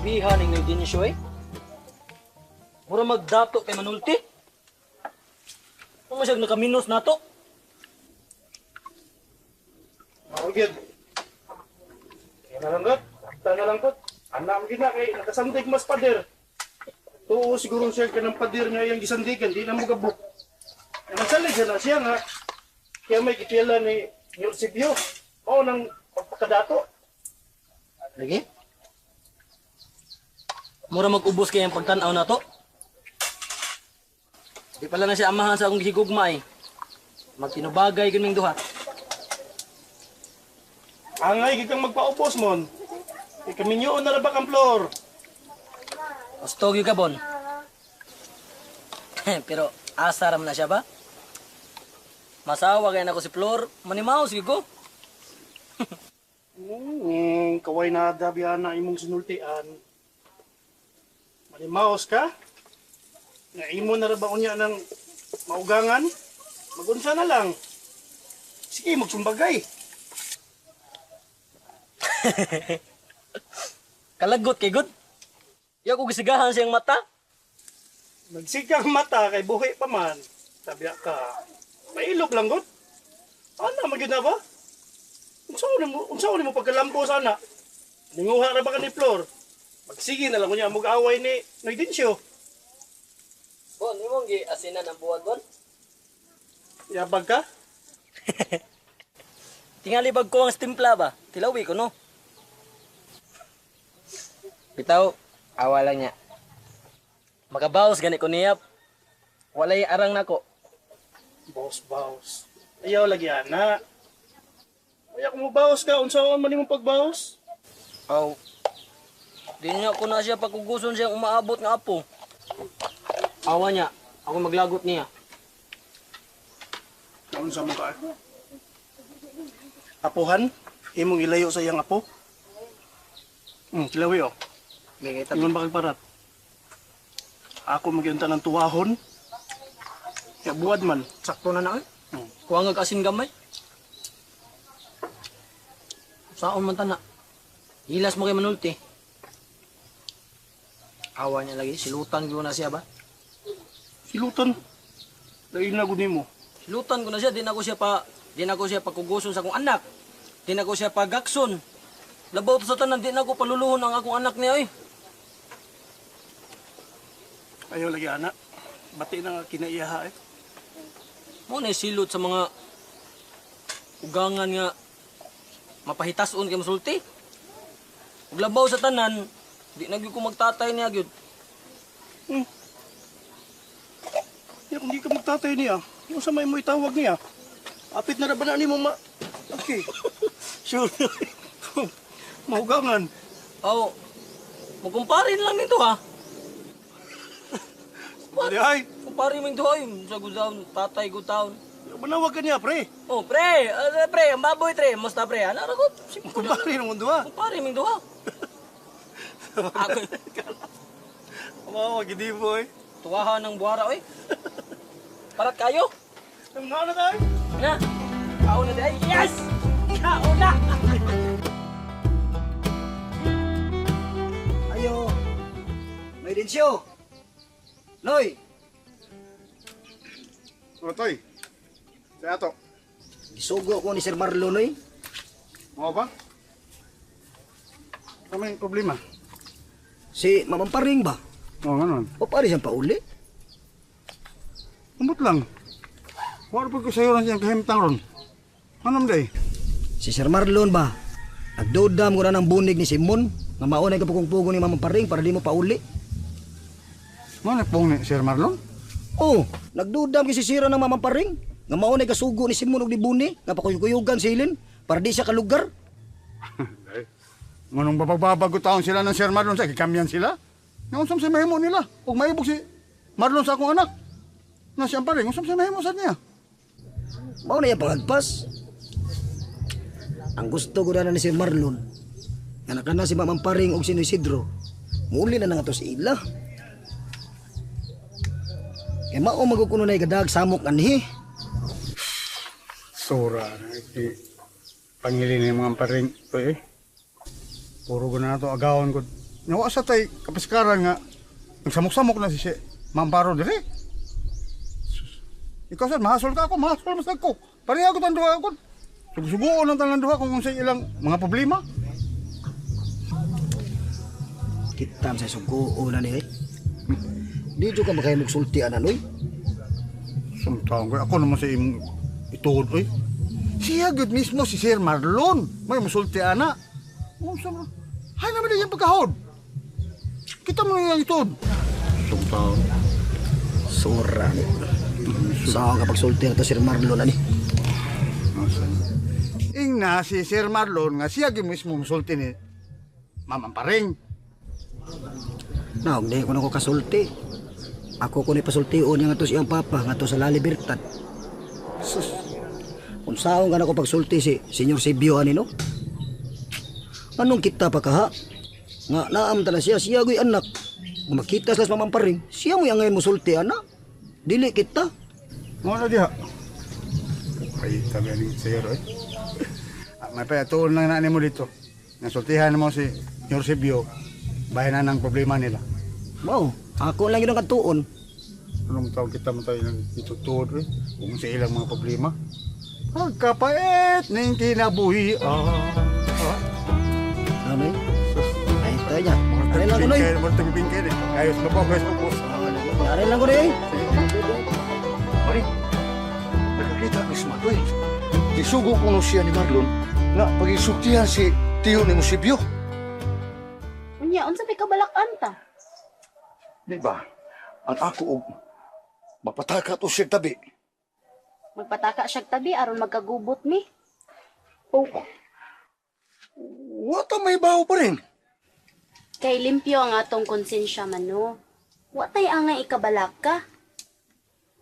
Biha ning Nildinyo eh. Mura magdato kay manulti. Kung siya nakaminos nato. Mao gyud. Kaya na lang gud. Ta na lang gud. Anak mo gid na kay nakasandig mas pader. Tuo siguro siya kanang pader nga iyang gisandigan, di na mo gabok. Nagsalig na siya nga. Kaya may gipila ni Eusebio. Mao nang pagpakadato. Lagi? Mura mag-ubos kay ang pagtan-aw nato. Di pala na siya amahan sa akong gihigugma eh. Magtinubagay gud ming duha. Angay gid kang magpaubos mon. Kay kaminyoon na ra ba kang floor? Gusto gyud ka bon. Pero asa ram na siya ba? Masawa kay nako si Flor, manimaw sige ko. Kaway na dabihan na imong sinultian. Manimaos ka? Nga imo na ra ba unya ng maugangan? Magunsa na lang. Sige, magsumbagay. Kalagot kay good. Ya ko gisigahan siyang mata. Nagsikang mata kay buhi pa man. Sabi ka, mailog lang gud. Ana magyud na ba? Unsa mo pagkalambo sana? Ninguha ra ba ka ni Flor? Magsige na lang unya mag-away ni Noy. Bon, imong gi asinan ang buwan bon. Yabag ka? Tingali bag ko ang timpla ba? Tilawi ko no. Bitaw, awa lang niya. Makabawas gani ko niya. Walay arang nako. Boss, boss. Ayaw lagi ana. Ayaw kung mobawas ka, unsaon man imong pagbawas? Aw. Di niya ko na siya pagkuguson siya umaabot nga apo. Awa niya, ako maglagot niya. Unsa mo ka? Apuhan, imong ilayo sa iyang apo. Kilawi oh. May Ingon ba kag parat? Ako magyunta ng tuwahon. Ya buwad man. Sakto na na eh. Kuha nga asin gamay. Saon man tana. Hilas mo kay manulti. Awa niya lagi, silutan ko na siya ba? Silutan. Lain na gud nimo. Silutan ko na siya, di na ko siya pagkuguson sa akong anak. Di na ko siya pagakson. Labaw to sa tanan, di na ko paluluhon ang akong anak niya eh. Ayaw lagi ana. Bati na nga kinaiyaha eh. Mo na silot sa mga ugangan nga mapahitason kay masulti. Ug labaw sa tanan, di na gyud ko magtatay niya gyud. Ya, kung di ka magtatay niya, yung sa may mo itawag niya. Apit na ra ba na nimo ma... Okay. Sure. Maugangan. Aw, magkumpare na lang nito ha. Di ay. Kumpare mo yung duha yun. Sa gud taon, tatay gud taon. Manawag ka niya, pre. Oh, pre, pre, ang baboy pre, musta pre? Ano ra ko? Simple lang. Kumpare ng duha. Kumpare mo yung duha. Ako, Mao, gidi mo eh. tuwahan ng buhara oy. Parat kayo. Ang nga na tayo. Na. Kaon na di. Yes! Kaon na! Ayo. May densyo. Noy, Ano toy? Sa ato. gisugo ko ni Sir Marlon noy. Mao ba? Ano may problema? Si Mamamparing ba? Oo, nga nun. O pare siyang pauli? Umot lang. Wala po ko sa'yo lang siyang kahimtang ron. Anong day? Si Sir Marlon ba? Nagdudam ko na ng bunig ni Simon nga maunay ka pugong-pugo ni Mamamparing para di mo pauli. Mo na pong ni Sir Marlon? Oh, nagdudam kay si Sira ng Mamamparing nga maunay ka sugo ni Simon og ni Buni nga pakuyog-kuyugan silin para di siya kalugar. Nganong babagbabago taon sila ng Sir Marlon sa gikamyan sila? Nga unsam sa mahimo nila? Ug maibog si Marlon sa akong anak. Na siyang paring, unsam sa mahimo sa niya? Mao na iyang pangagpas. Ang gusto ko na ni Sir Marlon nga nakana si Mamamparing og si Isidro, muli na nga to sa ila. Kay mao magukuno na gadag samok anhi. Sura na pangilin ng mga paring to eh. Puro ko na to agawon ko Nawa sa tay kapaskaran nga nagsamok-samok na si Mamparo dire. Sus. Ikaw sad mahasol ka ako, mahasol masag ko. Pareha ko tan duha ko. Sugusuguon ang tanan duha kung unsay ilang mga problema. Kita sa sugo na ni eh. Di jud ka makahimog sulti ana noy. Samtang ko ako naman sa imong ituod oy. Siya gud mismo si Sir Marlon. May musulti ana. Unsa man? Hay naman yung pagkahod. Kita mo yung ituod. Samtang. Sura ni. Saan ka pagsulti na to Sir Marlon ani? Ing na si Sir Marlon nga siya gyud mismo musulti ni Ma'am Amparing. Naog di ko na ko kasulti. Ako ko ni pasultion niya ngadto sa iyang papa ngadto sa La Libertad. Sus. Kung saon ka na ko pagsulti si Senyor Sibio ani no? Anong kita pa kaha? Nga naam ta na siya, siya go'y anak. Kung makita sila sa mamamparing, siya mo'y angay musulti ana. Dili kita. Mo na diha. Ay, tabi ni Sir oy. Ah, may payatuon lang na nimo dito. Nasultihan mo si Senyor Sibio. Bahay na ng problema nila. Wow, ako lang yun ang katuon. Anong tawag kita mo tayo ng itutuod eh? Kung sa ilang mga problema. Pagkapait ng kinabuhi. Ah. Ano eh? Ay, tayo niya. Aray lang ko noy. Mga tubibingkay eh. Ayos na po, ayos na po. Aray lang ko noy. Pare, nakakita ni si Matoy. Gisugo ko no siya ni Marlon na pagisultihan si tiyo ni Musibyo. Unya, unsa may kabalak-an ta? Di ba? Ang ako og mapataka to siya tabi. Magpataka siyag tabi aron magkagubot ni. Oh, wata may baho pa rin. Kay limpyo ang atong konsensya man no. Wa tay angay ikabalak ka.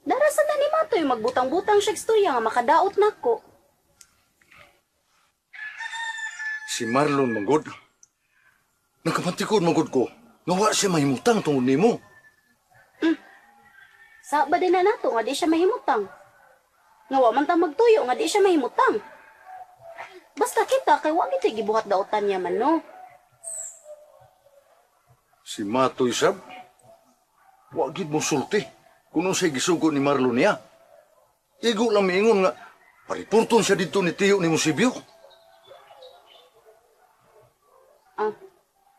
Dara sa ni Matoy magbutang-butang siyag storya nga makadaot nako. Si Marlon manggod. Nakapantikod manggod ko. Nga wa siya mahimutang tungod nimo. Sa ba din na nato nga di siya mahimutang. Nga wa man ta magtuyo nga di siya mahimutang. Basta kita kay wa gito'y gibuhat daotan niya man no. Si Matoy sab, wa gid mo sulti kung unsay gisugo ni Marlon niya. Igo lang miingon nga pariporton siya dito ni tiyo ni Musibyo. Ah,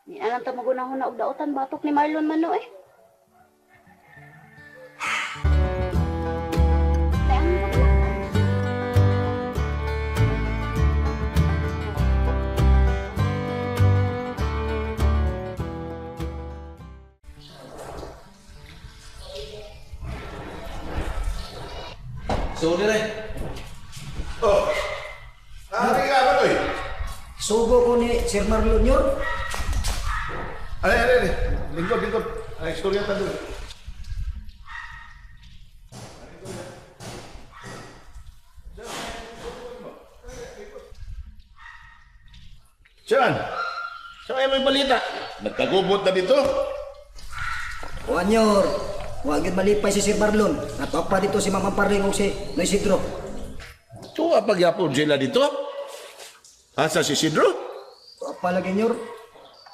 ni alam ta magunahon na og daotan batok ni Marlon man no eh. Tay, ang kabalak-an. So dire. Oh. Nakakita ka ba, Toy? Sugo ko ni Sir Marlon yun. Alay, alay, alay. Lingkod, lingkod. Ay, istorya ta doon. Saan? Saan kayo may balita? Nagkagubot na dito? O anyor, wa gyud malipay si Sir Marlon. Natuak pa dito si Ma'am Amparing o si Noy Isidro. Tuwa pagyapon sila dito? Asa si Sidro? Tuwa pa lagi nyor.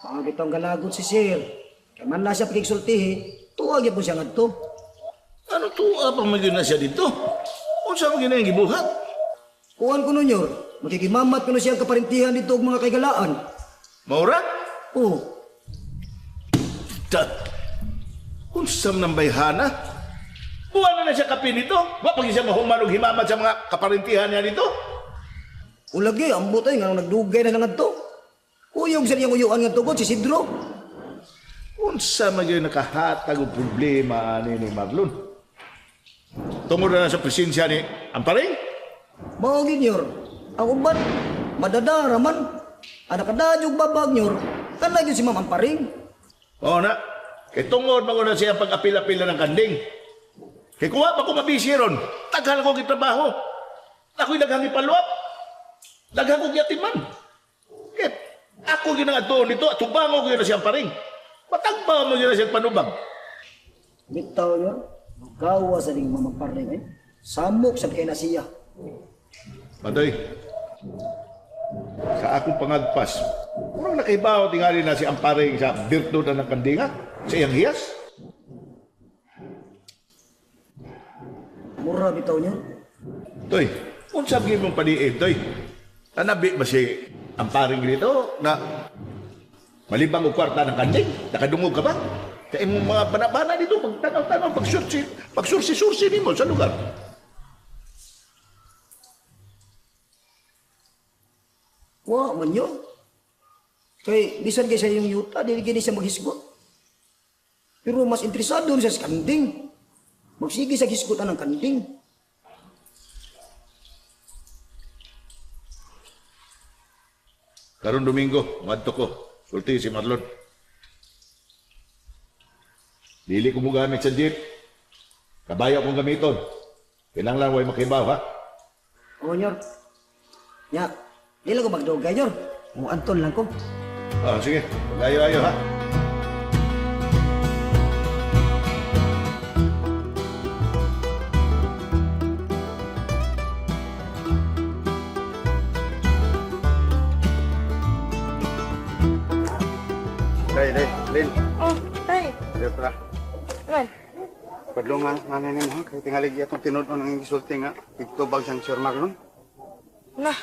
Mga gitong galagot si Sir. Kay man na siya pagigsultihi, tuwa gyud po siya ngadto. Ano tuwa pa magyun na siya dito? Unsa man gyud ang gibuhat? Kuan ko nun nyor, makikimamat ko na siya ang kaparintihan dito og mga kaigalaan. Maura? Oh, Ta. Unsa man ang bayhana? Buwan na na siya kapin nito. Wa pag siya mahuman og himamat sa mga kaparintihan niya dito. ulagi, ambot ay nga nagdugay na lang ngadto. Uyog sa niyang uyuan ngadto god si Sidro. Unsa man gyud nakahatag og problema ani ni Marlon? Tungod na sa presensya ni Amparing? Mao gyud nyor. Ang uban madadara man. Anak kadayog babag nyor. Kana gyud si Ma'am Amparing. Oo na. Kay tungod man na siya pag-apila-pila ng kanding. Kay kuha pa ko mabisi ron. Tagal ko gitrabaho. Ako'y daghang ipaluap. Daghang ko giyatiman. Kay ako ginangadtuon dito at tubango ko na siyang paring. Matagba mo yun na siyang panubag. Bitaw nyor, gawa sa ning Ma'am Amparing eh. Samok sa kay na siya. Padoy, sa akong pangagpas, Murag nakahibaw tingali na si Amparing sa birtud na ng kandinga sa iyang hiyas. Mura bitaw niyo. Toy, unsa gyud mong paniid, toy? Tanabi ba si Amparing dito na malibang og kwarta ng kanding? Nakadungog ka ba? Sa imong mga banabana dito, pagtanaw-tanaw, pagsursi, pagsursi-sursi nimo sa lugar. Wa man yun. Kay bisan kay sa iyong yuta, dili gini siya maghisgot. Pero mas interesado siya sa kanding. Magsige sa hisgotan ng kanding. Karon Domingo, ngadto ko. Sulti si Marlon. Dili ko mo gamit sa jeep. Kabayo akong gamiton. Kinahanglan way makibaw, ha? Oo, nyor. Nya, di lang ko magdugay, nyor. Mo anton lang ko. Ah, sige. Ayo-ayo, ha? Day, day, Lin. Oh, tay. Dito ra. Man, Padlungan nanay nimo ha kay tingali atong tinud-on ang gisulti nga igtubag sang Sir Marlon. na.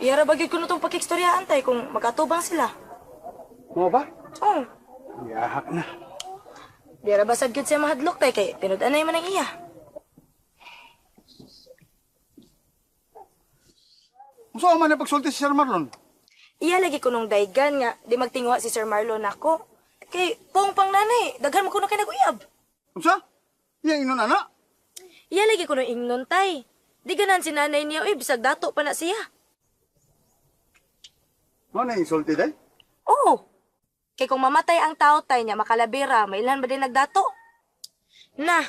Iyara ba gyud ko na tong pakikstoryahan tay kung magkatubang sila. Mo ba? Oh, Gihak na. Dira ba sad gyud siya mahadlok tay kay tinud-anay man ang iya. Unsa man ang pagsulti si Sir Marlon? Iya lagi ko nung daygan nga di magtinguha si Sir Marlon nako. Kay pong pang nanay, daghan mo kuno kay naguyab. Unsa? Iyang ingnon ana? Iya lagi ko nung ingnon tay. Di ganan si nanay niya uy bisag dato pa na siya. Mo na insulti day? Oo. Kay kung mamatay ang tao tay niya makalabira, mailhan ba din nagdato? Na,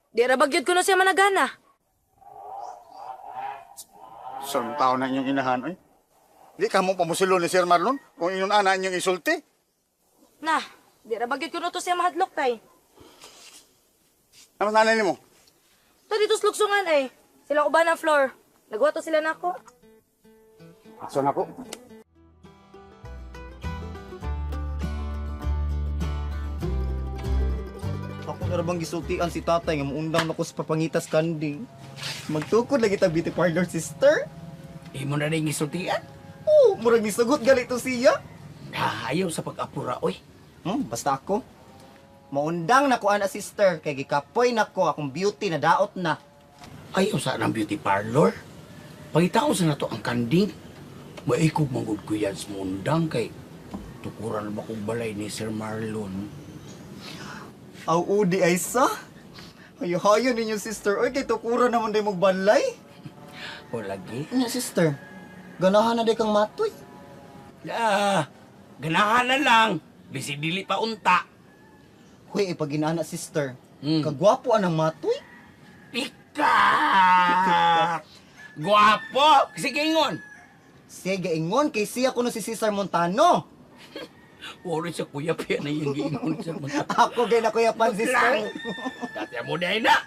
di ra ba gyud kuno siya managana. Sa tao na inyong inahan oy. Di ka mo pamusulon ni Sir Marlon kung ingnon ana inyong isulti. Na, di ra ba gyud kuno to siya mahadlok tay. Ano nanay nimo? To dito sa luksungan ay. Silang uban ang floor. Nagwato sila nako. Aso na ko. Ako na bang gisultian si tatay nga muundang nako sa papangitas kanding. Magtukod lagi ta beauty parlor, sister. Imo na rin gisultian. Oh, murag nisugot gali to siya. Ayaw sa pag-apura, oy. Basta ako. Maundang na ko ana sister kay gikapoy nako akong beauty na daot na. Ayaw sa ng beauty parlor. Pangitaon sa nato ang kanding. Maikog manggod ko yan sa mundang kay tukuran ba kong balay ni Sir Marlon. Aw udi ay sa. Hayo-hayo ninyo sister. Oy kay tukuran naman day mong balay. O lagi. Nya sister. Ganahan na day kang matoy. Ah, ganahan na lang. Bisi dili pa unta. Huy, ipag-inana sister. Kagwapo anang matoy. Ika! Gwapo! Sige, ingon. Sige, ingon kay siya kuno si Cesar Montano. Wala sa kuya pa na yung giingon sa mga. Ako gay na kuya pan sister. Dati mo dahil na.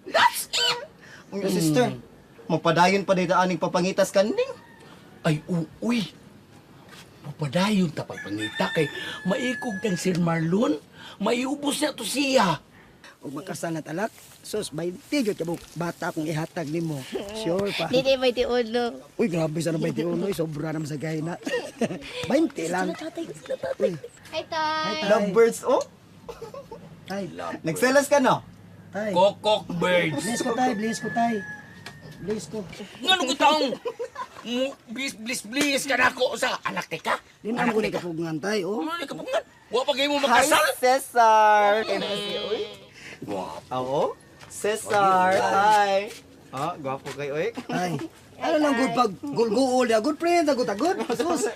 That's it! Unya sister, mapadayon pa day aning papangitas kanding. Ay, uy. Mapadayon ta pagpangita kay maikog kang Sir Marlon. Maiubos na to siya. Ug makasal na talak, sus, 20 gyud kabuk bata akong ihatag nimo. Sure pa. Dili may tiuno. Uy, grabe sa na 21, uy, sobra naman sa gay na. 20 lang. Tatay, tatay. Hi, tay. Lovebirds, oh. Tay. Nagselos ka no? Tay. Kokok birds. Bless ko tay, bless ko tay. Bless ko. Ngano ko taong blis blis blis ka na ako sa anak teka. Di na mo ni kapugngan tay, oh. Ano ni kapugngan? Wa pa kayo mo makasal? Hi, Cesar. Kay na si uy. Gwapo. Oo. Cesar, hi. Ah, gwapo kay uy. Ay. Ano lang good pag gulguol ya, good friend, good good. Sus.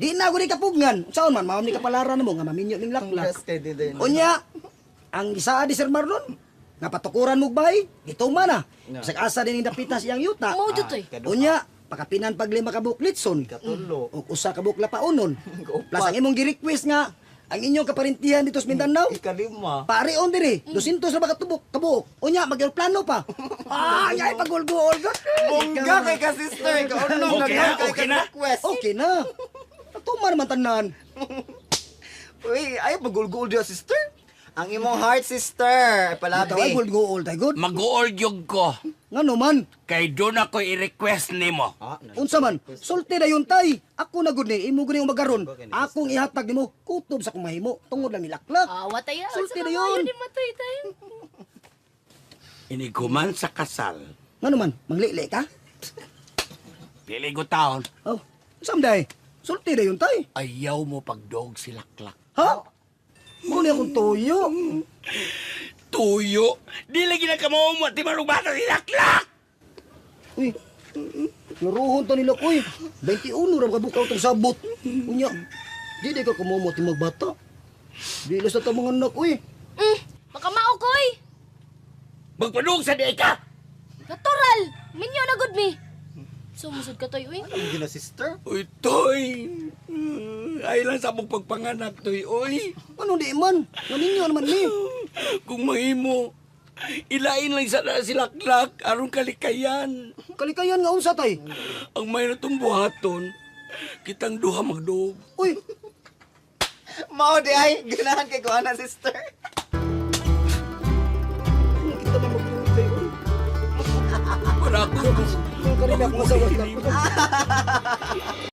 Di na ako ni kapugngan. Saon man mao ni kapalaran mo nga maminyo ning laklak. Congrats kay Diday. Unya, ang isaa di Sir Marlon, nga patukuran mo bay, gituma na. Bisag asa din dapitas iyang yuta. Mo jud toy. Unya, pakapinan pag 5 ka buok litson. Katulo. Ug usa ka buok lapaunon. Plus ang imong gi-request nga ang inyong kaparintihan dito sa Mindanao. Ikalima. Pare on diri, 200 ra ba katubok, kabuok. Unya mag-aeroplano pa. Ah, nya ipagulgol. Bongga kay ka sister, kaunom Okay na, okay na. request. Okay na. Natuman naman tanan. Uy, ay pagulgul diya, sister. Ang imong heart, sister. Ay palabi. Ay gulgul tay good. Mag-uol yung ko. Ngano man? Kay doon ako i-request nimo. Unsa man? Sulti na yun tay. Ako na gud ni imo gud ni magaron. Akong ihatag nimo kutob sa akong mahimo tungod lang nilaklak. Ah, watay ah. Sulti Sa na yun. Ni Matoy tay. Iniguman sa kasal. Ngano man? Manglili ka? Dili ko taon. Oh, unsa man day? Sulti na yun tay. Ayaw mo pagdog si Laklak. Ha? Mo ni akong tuyo. Tuyo? Di lagi na kamo mo at marubata si Laklak! Uy, naruhon ta nila koy. 21 ra kabukaw tong sabot. Unya, di di ka kumomo ti magbata. Di la sa ta mga anak uy. Makamao koy. Magpadug sa di ka! Natural. Minyo na gud mi. Sumusod ka toy uy. Ano na, sister? Uy, Toy! Ay lang sa mong pagpanganak, Toy, uy! Ano di man? Naminyo naman ni. Kung mahimo, ilain lang sana si Laklak aron kalikayan. Kalikayan nga unsa tay? Ang may natong buhaton, kitang duha magdog. Uy, Mao di ay, ganahan kay kuana, sister. kita man magdog tay uy. Para ako. Kanina akong asawa.